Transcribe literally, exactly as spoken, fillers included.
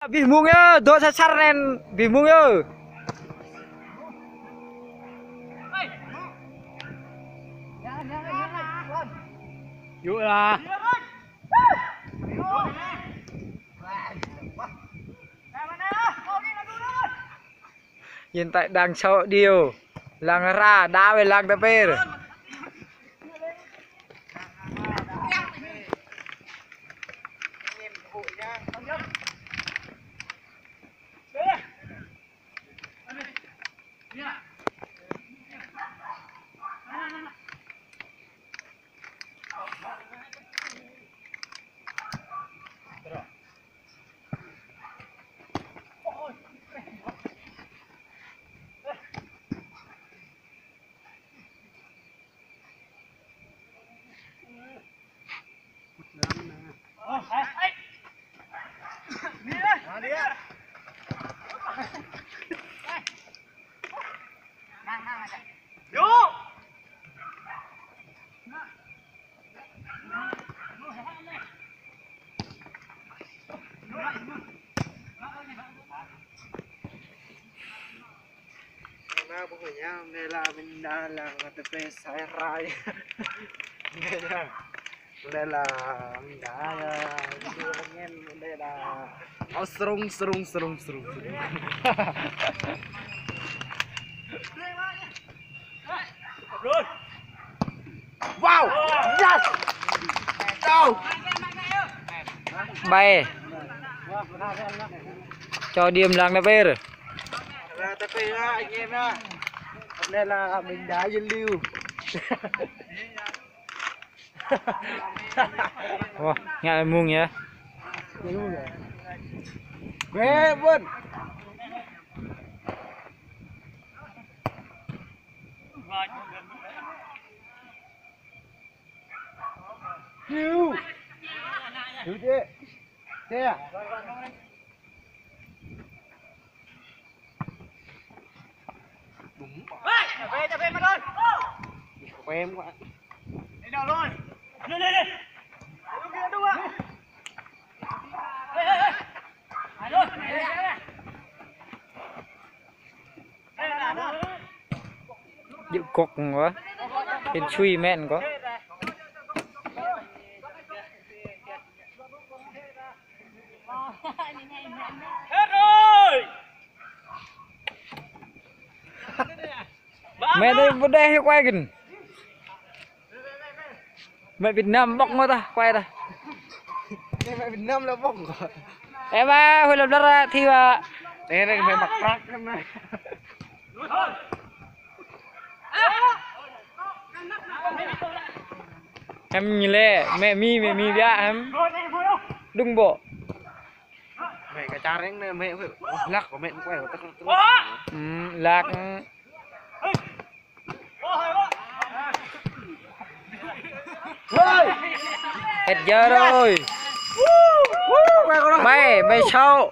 Abih mông yơh, dŏ sasar anŭn, abih mông yơh. Yuk lah. Hiện tại đang sổ điều. Lăng ra, đá về lăng ta pê. Anai pokoknya, anai lah ƀing đa lah kơ tơpê sai rai. Anai lah ƀing đa lah, anai lah. Ơ, srung, srung, srung, srung. Wow! Yes! Go! Bai. Cho điểm lăng nè, Pêr. Ra ta pê ra, anh em ra. Hôm nay là mình đã giao lưu. Ơ, ngă mông yơh. Ghê luôn. Hiu. Hiu, Cik. Cik. Đúng. Ê, cà phê, cà phê mà rồi. Ih, của em quá. Đi đâu rồi? Đi, đi, đi. Đi, đi, đi. Ê, ê, ê. Đi, đi, đi. Djơ̆ kŏk ngă. Hên sui mĕn kŏ. Mĕ tơ bơdeh yơh kuai kơ. Mĕ Việt Nam bŏk ngă tah, kuai tah. Mĕ Việt Nam lah bŏk. Ê ba, hui lăp lăp ra, thi ba. Ê, anai mĕ băk prăk anai. Em ñu lĕ, mĕ mi, mĕ mi biă em. Đúng bộ. Mĕ kơ čar anai, mĕ hui. Lăk, mĕ kuai, tơk, tơk. Hm, lăk. Hết giờ rồi. Bai, bai sau.